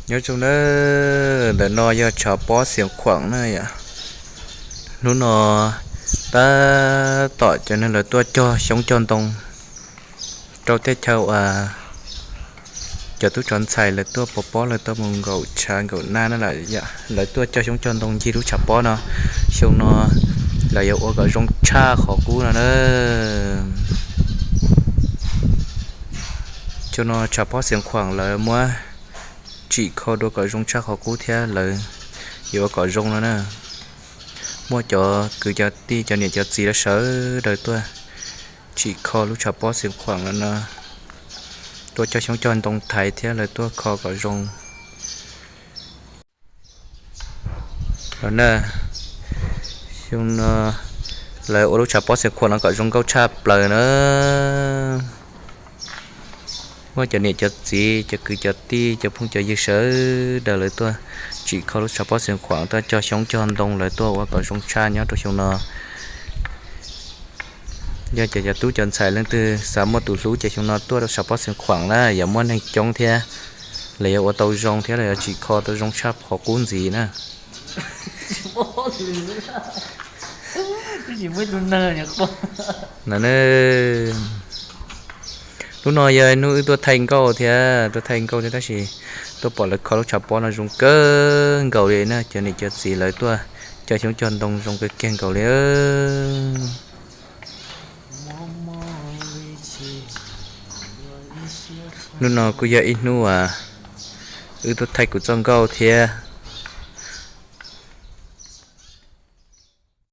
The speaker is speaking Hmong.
Nyob zoo nawb, ntawm no yog tshav pob Xiav Khuam na yom. Hnub no tab tom cov neeg lawv tuaj cog xyoob cog ntoo rau tej chaw uas cov tub cov ntxhais lawv tuaj pov pob lawv tuaj mus nkaum tshav nkaum nag na lawm yom. Lawv tuaj cog xyoob cog ntoo ncig lub tshav pob no. Xyoo no lawv yuav ua kom zoo tshaj qhov qub no na. Xyoo no tshav pob Xiav Khuam lawv muab tsim kho dua kom zoo tshaj qhov qub thiab lawv yuav ua kom zoo no na. Muaj cov kwv cov tij cov niam cov txiv lawv sawv daws tuaj tsim kho lub tshav pob Xiav Khuam no no, tuaj cog xyoob cog ntoo thaiv thiab lawv tuaj kho kom zoo los na. Xyoo no lawv ua lub tshav pob Xiav Khuam no kom zoo nkauj tshaj plaws na. Muaj cov niam cov txiv cov kwv cov tij cov phooj cov ywg sawv daws lawv tuaj tsim kho lub tshav pob Xiav Khuam, tuaj cog xyoob cog ntoo, lawv tuaj ua kom zoo tshaj nyob rau xyoo no. Yog cov cov tub cov ntxhais leej twg xav muaj tus hlub ces xyoo no tuaj rau tshav pob Xiav Khuam na, yuav muaj neeg coob thiab, lawv yuav ua tau zoo thiab lawv yuav tsim kho tau zoo tshaj qhov qub ntxiv na. No, hnub no yog hnub wb tuaj thaij nkauj thiab, tuaj thaij nkauj thiab tab sis tuaj pom lawv kho lub tshav pob no zoo kawg nkaus li na, cov niam cov txiv lawv tuaj cog xyoob cog ntoo zoo kawg kiag nkaus li. Hnub no kuj yog ib hnub uas wb tuaj thaij kuv txoj nkauj thiab